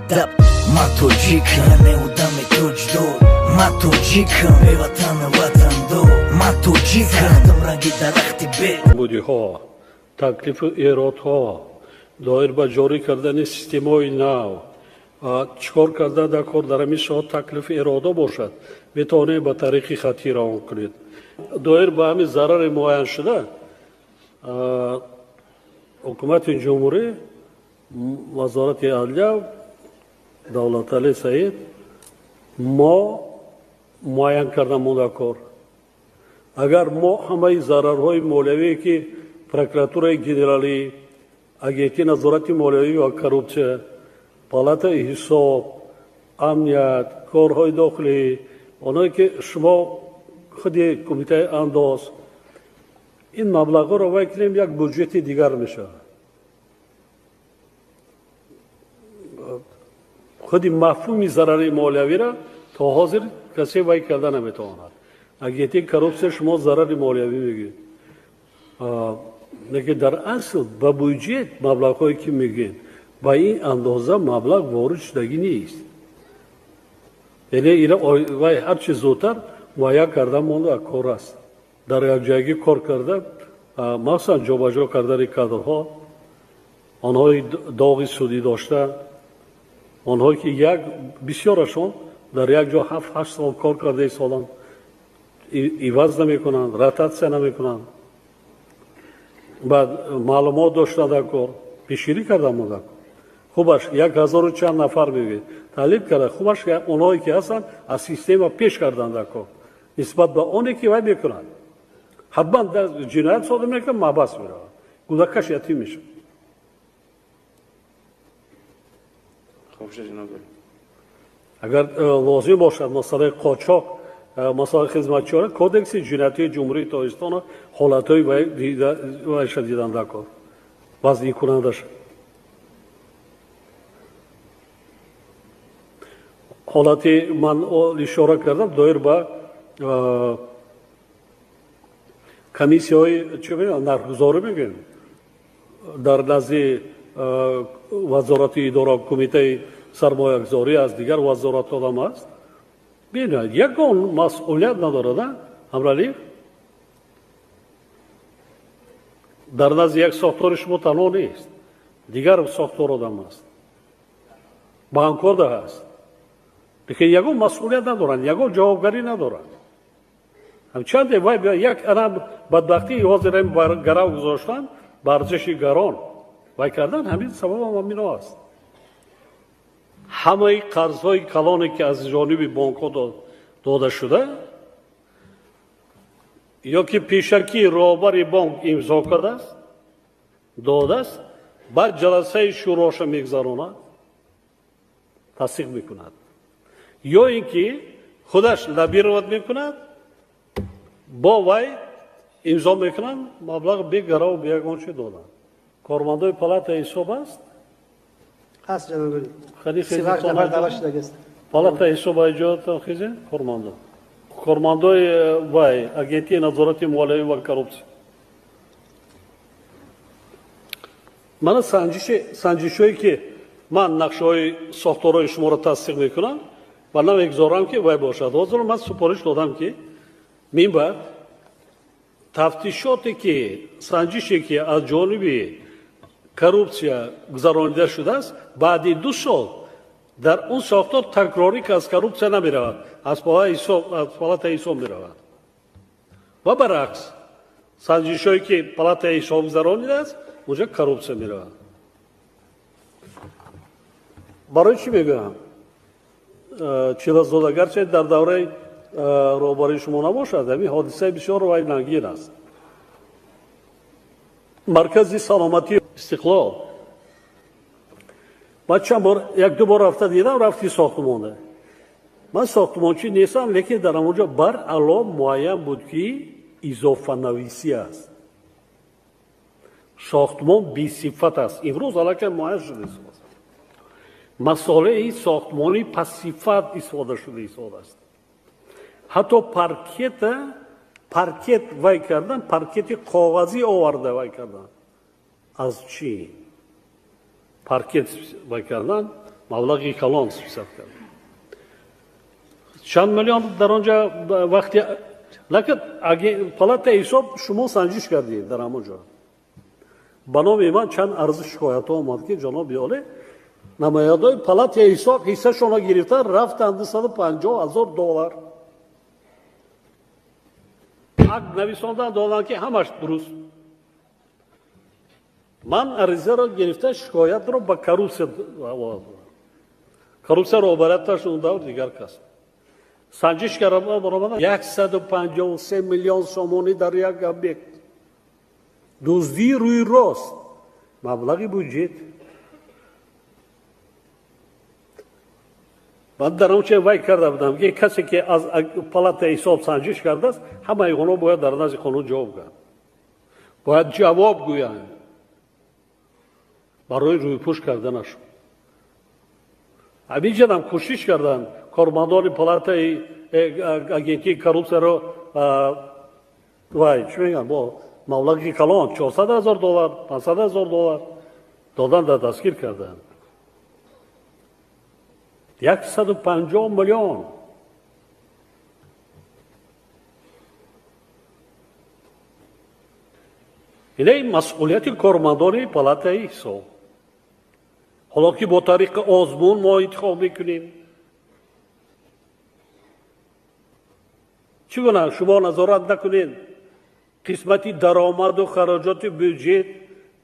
Адаб. Ма тоҷикам, не одами тоҷдор. Ма тоҷикам, беватану ватандор. Ма тоҷикам, сахтам ранги дарахти бед. Будиҳо, таклифу эродҳо доир ба ҷорӣ кардани системаҳои нав, чӣ кор кардан дар кор дар ҳамин соат таклифу эродҳо бошад, метавонед ба тариқи хаттӣ равон кунед. Доир ба ҳамин зарари муайяншуда ҳукумати ҷумҳурӣ, вазорати адлия, Давлаталӣ Саид мо муайян карда монда кор. Агар мо ҳамаи зарарҳои молиявие ки прокуратураи генералӣ, агентии назорати молиявӣ ва коррупсия, палатаи ҳисоб, амният, корҳои дохилӣ, оное ки шумо худи кумитаи андоз, ин маблағҳоро вай кунем, як буҷети дигар мешавад. Худи мафҳуми зарари молиявиро то ҳозир касе вай карда наметавонад. Агентии коррупсия шумо зарари молиявӣ мегӯед, лекин дар асл ба буҷет маблағҳое ки мегӯед, ба ин андоза маблағ ворид шудагӣ нест. Яъне ина вай ҳарчи зудтар муайян карда монда кор аст. Дар якҷоягӣ кор карда, махсусан ҷобаҷо кардани кадрҳо, онҳои доғи судӣ дошта, онҳое ки як бисёрашон дар як ҷо 7-8 сол кор карда истоданд, иваз намекунанд, ротатсия намекунанд. Баъд маълумот дошта дар кор, пешгирӣ карда монда кор. Хубаш 1000 чанд нафар мегӯед, таҳлил карда, хубаш онҳое ки ҳастанд аз система пеш карданд дар кор, нисбат ба оне ки вай мекунанд. Ҳатман ҷиноят содир мекунад, маҳбас меравад, кӯдакаш ятим мешавад. Агар лозим бошад масъалаи қочоқ, масъалаи хизматчиёна, кодекси ҷиноятии Ҷумҳурии Тоҷикистон ҳолатҳои вайша дидан дар кор, вазникунандаша. Ҳолати ман ишора кардам доир ба комиссияҳои чӣ мегӯянд, нархгузорӣ мегӯем, дар назди вазорати идора, кумитаи сармоягузорӣ аз дигар вазоратҳо ҳам аст. Бинед, ягон масъулият надорад, Ҳамралиев? Дар назди як сохтори шумо танҳо нест, дигар сохтор одам аст, банкҳо ҳаст, лекин ягон масъулият надоранд, ягон ҷавобгарӣ надоранд. Чанде вай як ана бадбахтии ҳозир гарав гузоштан ба арзиши гарон вай кардан, ҳамин сабабам ҳамино аст. Ҳамаи қарзҳои калоне ки аз ҷониби бонкҳо дода шуда, ё ки пешакӣ роҳбари бонк имзо кардааст, додааст, баъд ҷаласаи шӯроша мегузаронад, тасдиқ мекунад, ё ин ки худаш лоббировать мекунад, бо вай имзо мекунанд, маблағ бегараву беягон чӣ доданд. Кормандои палатаи ҳисоб аст? Ҳаст, ҷаноби. Хеле нафар даъват шудагист. Палатаи ҳисоб иҷодатон хезе? Кормандо. Кормандои вай, агентии назорати молиявӣ ва коррупсия. Мана санҷишҳое ки ман нақшаҳои сохторҳои шуморо тасдиқ мекунам ва намегузорам ки вай бошад. Ҳозир ман супориш додам ки минбаъд тафтишоте ки санҷише ки аз ҷониби коррупсия гузаронида шудааст, баъди 2 сол дар он сохтор такрорӣ ки аз коррупсия намеравад, аз палатаи ҳисоб меравад. Ва баръакс, санҷишҳое ки палатаи ҳисоб гузаронидааст, онҷа коррупсия меравад. Барои чӣ мегӯям? Чилазода, гарчи дар давраи роҳбарии шумо набошад, ҳамин ҳодисаи бисёр вайнангин аст. Маркази саломатии Истиқлол. Ман чанд бор, 1-2 бор рафта дидам, рафти сохтмонда. Ман сохтмончӣ нестам, лекин дар ҳамонҷо баръало муайян буд ки изофанависӣ аст. Сохтмон бесифат аст. Имрӯз аллакай муайян шуда истодааст. Масолеҳи сохтмонӣ пасифат истифода шуда истодааст. Ҳатто паркет вай кардан, паркети коғазӣ оварда вай кардан. Аз чӣ? Паркет вай кардан, Маблағи калон списать кардан. Чанд миллион дар онҷа вақти лекин палатаи ҳисоб шумо санҷиш кардед дар ҳамон ҷо. Ба номи ман чанд арзи шикоятҳо омад, ки ҷаноби олӣ, намояндаҳои палатаи ҳисоб ҳиссашонро гирифта рафтанд 250 000 доллар. Акт нависондан доданд, ки ҳамаш дуруст. Ман аризаро гирифта шикоятро ба коррупсия овардам. Коррупсия роҳбарияташ он давр дигар кас. Санҷиш карда баромада 153 миллион сомонӣ дар як объект. Дуздии рӯи рост, маблағи буҷет. Ман дар он ча вай карда будам, ки касе ки аз палатаи ҳисоб санҷиш кардааст, ҳамаи онҳо бояд дар назди қонун ҷавоб гӯянд. Бояд ҷавоб гӯянд барои рӯйпӯш карданашон. Ҳаминҷадам кӯшиш карданд кормандони палатаи агентии коррупсияро вай чӣ мегӯянд, бо маблағи калон 400 000 доллар, 500 000 доллар додан дар дастгир карданд. 150 миллион. Инаи масъулияти кормандони палатаи ҳисоб. Ҳоло ки бо тариқи озмун мо интихоб мекунем. Чӣ гуна шумо назорат накунед қисмати даромаду хароҷоти бюҷет,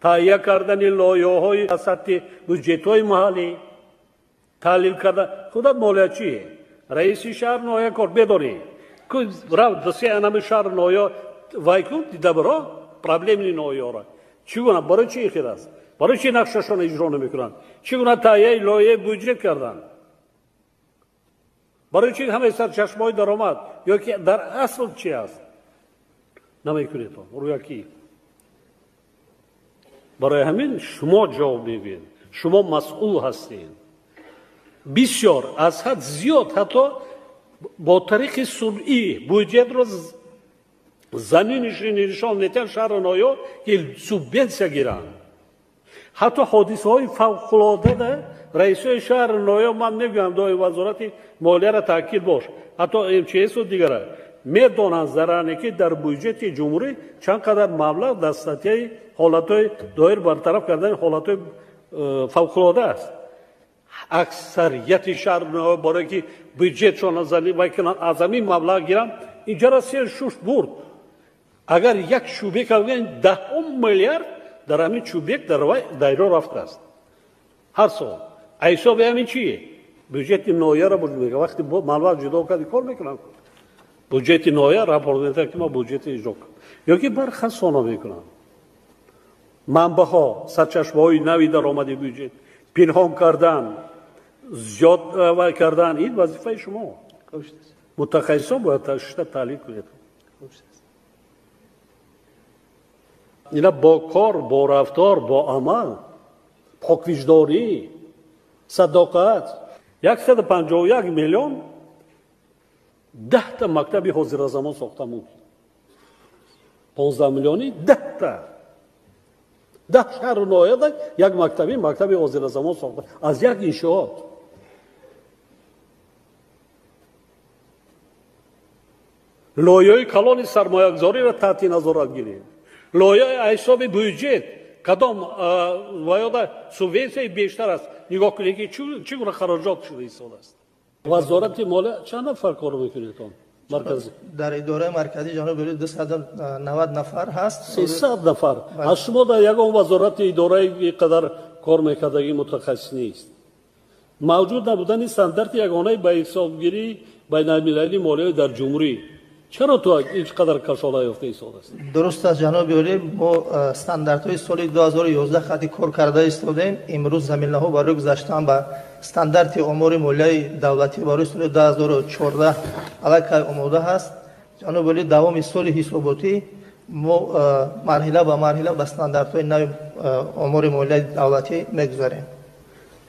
таҳия кардани лоиҳаҳои сатҳи бюҷетҳои маҳаллӣ, таҳлил кардан. Худат молиячӣ, раиси шаҳр ноҳия кор медонӣ. Рав се анами шаҳр ноҳия вай кун, дида биро проблемни ноҳияро. Чӣ гуна, барои чӣ хел аст? Барои чӣ нақшашонро иҷро намекунанд? Чӣ гуна таҳияи лоиҳаи бюҷет карданд? Барои чӣ ҳамаи сарчашмаҳои даромад ё ки дар асл чӣ аст? Намекунед он рӯякӣ. Барои ҳамин шумо ҷавоб мегӯед, шумо масъул ҳастед. Бисёр аз ҳад зиёд ҳатто бо тариқи сунъӣ бюҷетро заминишини нишон медиҳанд шаҳру ноҳияҳо, ки субвенсия гиранд. Ҳатто ҳодисаҳои фавқулодада раисои шаҳру ноҳия, ман мегӯям дои вазорати молияро таъкид бош, ҳатто МЧСу дигара медонанд заране, ки дар бюҷети ҷумҳурӣ чанд қадар маблағ дар статьяи ҳолатҳои доир бартараф кардани ҳолатҳои фавқулода аст. Аксарияти шаҳру ноҳия барое ки бюҷетшон вай кунанд, аз ҳамин маблағ гиранд, инҷара сер шуш бурд. Агар як чӯбек гӯянд, 10 миллиард дар ҳамин чӯбек дар вай дайро рафтааст ҳар сол. Ҳисоби ҳамин чи? Бюҷети ноҳияро вақти маблағ ҷудо карди кор мекунанд. Бюҷети ноҳия рапорт медиҳад, ки мо бюҷети иҷро кардем. Ё ки бархасона мекунанд. Манбаъҳо, сарчашмаҳои нави даромади бюҷет пинҳон кардан, зиёд вай кардан, ин вазифаи шумо. Мутахассисон бояд шишта таҳлил кунед. Ина бо кор, бо рафтор, бо амал, поквиҷдорӣ, садоқат. 151 миллион 10та мактаби ҳозиразамон сохта мумкин. 15 миллиони 10та. 10 шаҳру ноҳияда як мактаби ҳозиразамон сохта аз як иншоот. Лоиҳаи калони сармоягузориро таҳти назорат гиред. Лоиҳаи ҳисоби бюҷет кадом ваёда субвенсияи бештар аст, нигоҳ кунед, ки чӣ гуна хароҷот шуда истодааст. Вазорати молия чанд нафар кор мекунед он марказӣ? Дар идораи марказӣ ҷаноби олӣ 290 нафар ҳаст. 300 нафар. Аз шумо дар ягон вазорати идораи қадар кор мекардагӣ мутахассис нест. Мавҷуд набудани стандарти ягонаи ба ҳисобгирии байналмилалии молиявӣ дар ҷумҳурӣ чаро ту ин қадар кашола ёфта истодааст? Дуруст аст ҷаноби олӣ, мо стандартҳои соли 2011 хати кор карда истодем. Имрӯз заминаҳо барои гузаштан ба стандарти омори молияи давлатӣ барои соли 2014 аллакай омода ҳаст. Ҷаноби олӣ, давоми соли ҳисоботӣ мо марҳила ба марҳила ба стандартҳои нави омори молияи давлатӣ мегузарем.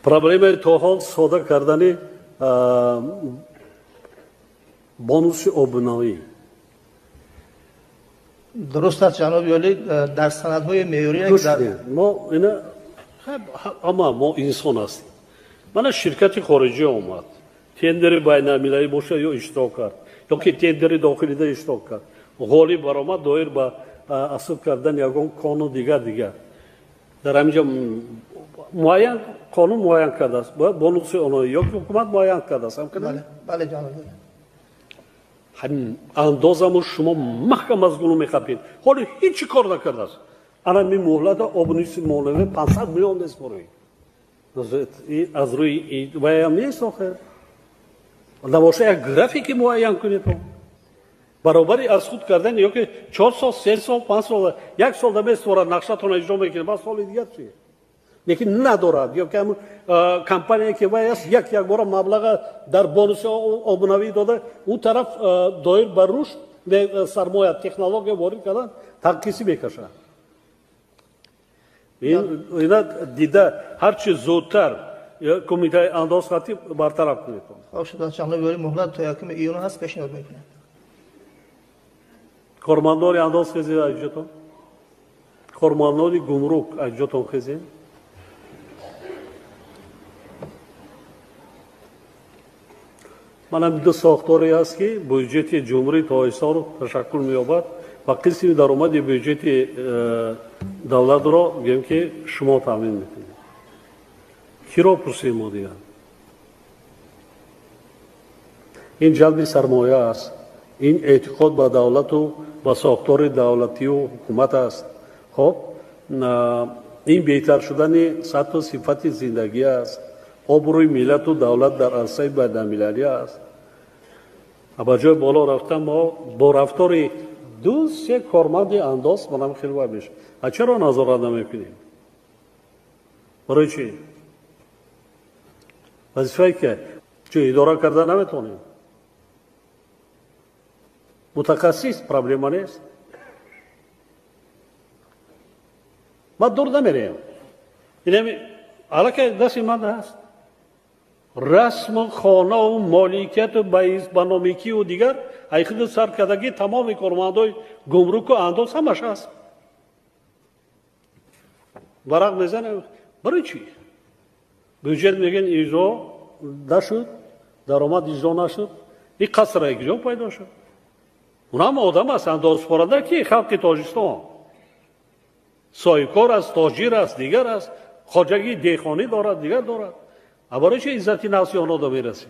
Проблемаи то ҳол сода кардани бонуси обунаӣ. Дуруст аст ҷаноби олӣ, дар санадҳои меъёрӣ мо ина ҳама мо инсон ҳастем. Мана ширкати хориҷӣ омад, тендери байналмилалӣ бошад ё иштирок кард, ё ки тендери дохилида иштирок кард, ғолиб баромад доир ба асл кардани ягон кону дигар дигар. Дар ҳамин ҷо муайян қонун муайян кардааст, бояд бонуси оно ё ки ҳукумат муайян кардааст. Бале, ҷаноб. Ҳамин андозаму шумо маҳкам аз гулу мехапед. Ҳоло ҳеҷ кор накардааст. Ана ми муҳлата обуниси молиявӣ 500 миллион меспоред. Аз рӯи ваям нест охир. Набоша як графики муайян кунед. Баробари аз худ кардан ё ки 4 сол, 3 сол, 5 сол, як сол да меспорад, нақшатон иҷро мекунед, баъд соли дигар чи? Лекин надорад. Ё ки компания ки вай аст, як якбора маблаға дар бонуси обунавӣ дода, он тараф доир ба рушд сармоя, технология ворид кардан танқисӣ мекашад. Ина дида ҳарчи зудтар кумитаи андоз хатӣ бартараф кунед. Хоб шуд, ҷаноби олӣ, муҳлат то 1 июн ҳаст, пешниҳод мекунем. Кормандони андоз хезед аз ҷотон, кормандони гумрук аз ҷотон хезед. Манам ду сохторе аст ки бюҷети Ҷумҳурии Тоҷикистонро ташаккул меёбад ва қисми даромади бюҷети давлатро гӯем ки шумо таъмин мекунед. Киро пурсем мо дигар? Ин ҷалби сармоя аст, ин эътиқод ба давлату ба сохтори давлатию ҳукумат аст. Хоб, ин беҳтар шудани сатҳу сифати зиндагӣ аст, обрӯи миллату давлат дар арсаи байналмилалӣ аст. Ба ҷои боло рафтан мо бо рафтори 2-3 корманди андоз манам хеле вай мешавад. А чаро назорат намекунем? Барои чӣ? Вазифае ки чӣ идора карда наметавонем. Мутахассис проблема нест. Ма дур намерем. Инами аллакай дасти ман ҳаст. Расму хонаву моликияту баномикию дигар айхиду саркардагӣ тамоми кормандои гумруку андоз ҳамаш ҳаст. Варақ мезанем. Барои чӣ? Бюҷет мегӯян иҷро нашуд, даромад иҷро нашуд, ин қасра куҷо пайдо шуд? Унам одам аст, андозспоранда ки халқи Тоҷикистон. Соҳибкор аст, тоҷир аст, дигар аст, хоҷагии деҳқонӣ дорад, дигар дорад. А барои чи иззати нафси онҳо до мерасед?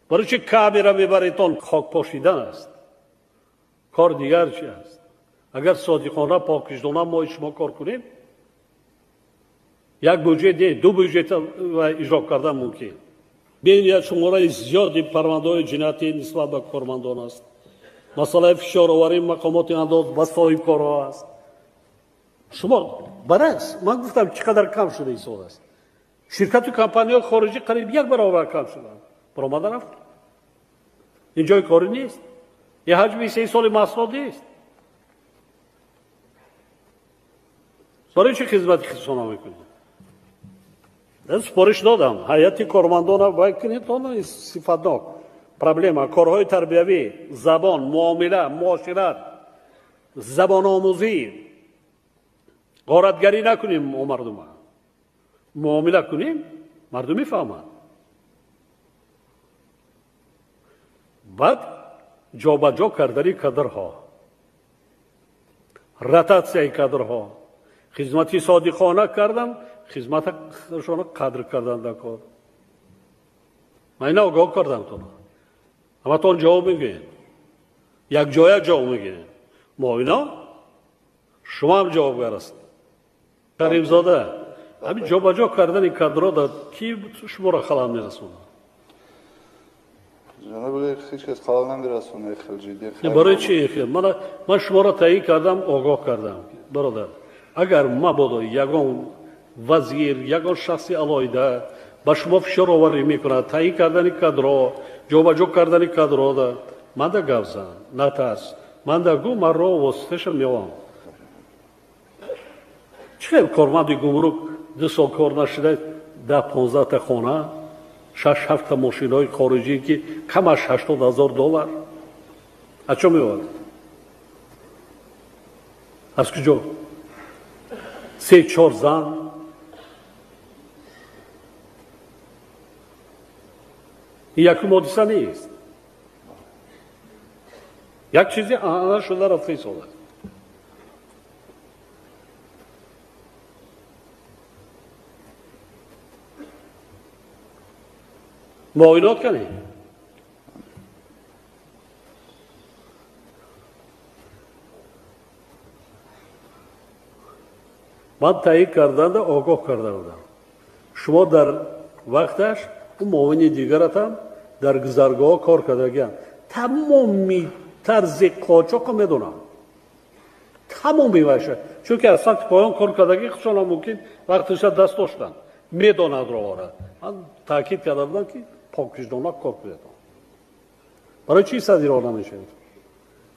Барои чи камера мебаредтон? Хок пошидан аст. Кор дигар чи аст? Агар содиқона, покиҷдона мо шумо кор кунем, як бюҷет не, ду бюҷет иҷро кардан мумкин. Бениҳоят шумораи зиёди парвандаҳои ҷиноятӣ нисбат ба кормандон аст. Масъалаи фишороварии мақомоти андоз ба соҳибкорҳо аст. Шумо баръакс, ман гуфтам чӣ қадар кам шуда истодааст. Ширкату компанияҳои хориҷӣ қариб як баробар кам шуданд. Баромада рафт. Ин ҷои корӣ нест. Ин ҳаҷми 3 соли маҳсулот нест. Барои чӣ хизмати хисона мекунед? Супориш додам. Ҳайати кормандона бояд кунед он сифатнок. Проблема корҳои тарбиявӣ, забон, муомила, муошират, забономӯзӣ. Ғоратгарӣ накунем мо мардума. Муомила кунем, мардум мефаҳмад. Баъд ҷобаҷо кардани кадрҳо, ротатсияи кадрҳо, хизмати содиқона кардан, хизматашонро қадр кардан дар кор. Ман ина огоҳ кардам туро. Ҳаматон ҷавоб мегӯед, якҷоя ҷавоб мегӯед. Мо ино шумо ҳам ҷавобгар ҳастед. Каримзода, ҳамин ҷобаҷо кардани кадрҳо дар ки шуморо халал мерасонад? Ҷаноби олӣ, ҳеҷ кас халал намерасонад, хеле ҷиддӣ. Барои чӣ? Ман шуморо таъйин кардам, огоҳ кардам. Бародар, агар мабодо ягон вазир, ягон шахси алоҳида ба шумо фишороварӣ мекунад, таъйин кардани кадрҳо, ҷобаҷо кардани кадрҳо, ман да гап зан, натарс, ман да гӯ, ман роҳ воситаша меовам. Чӣ хел корманди гумрук 2 сол кор нашуда, 10-15 та хона, 6-7 та мошинаҳои хориҷӣ ки камаш 80,000 доллар. Аз чо меовард? Аз куҷо? 3-4 зан. Ин якум ҳодиса нест, як чизи анъана шуда рафта истодааст. Муоинот кунед. Ман таъйин карданда огоҳ карда будам. Шумо дар вақташ ӯ муовини дигаратам дар гузаргоҳ кор кардагиам. Тамоми тарзи қочоқро медонам, тамоми вайша, чунки аз сатҳи поён кор кардагӣ худшонам мумкин вақташа даст доштанд, медонад роҳора. Ман таъкид карда будам, ки поквиҷдона кор кунед. Барои чӣ сади роҳ намешавед?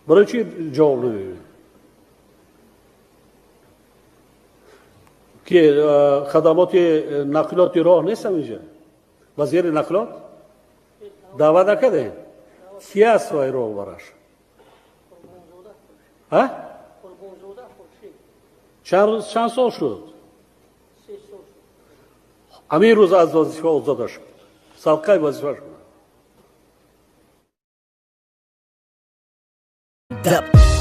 Барои чӣ ҷавоб намебинед? Ки хадамоти нақлиёти роҳ нестам инҷа? Вазири нақлиёт даъват накардем? Ки аст вай роҳбараш? А чанд сол шуд? Ҳамин рӯз аз вазифа озода шуд, садқаи вазифа шуд.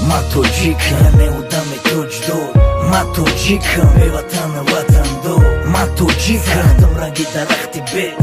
Ма тоҷикам, яъне одами тоҷдор. Ма тоҷикам, беватану ватандор. Ма тоҷикам, ранги дарахти бед.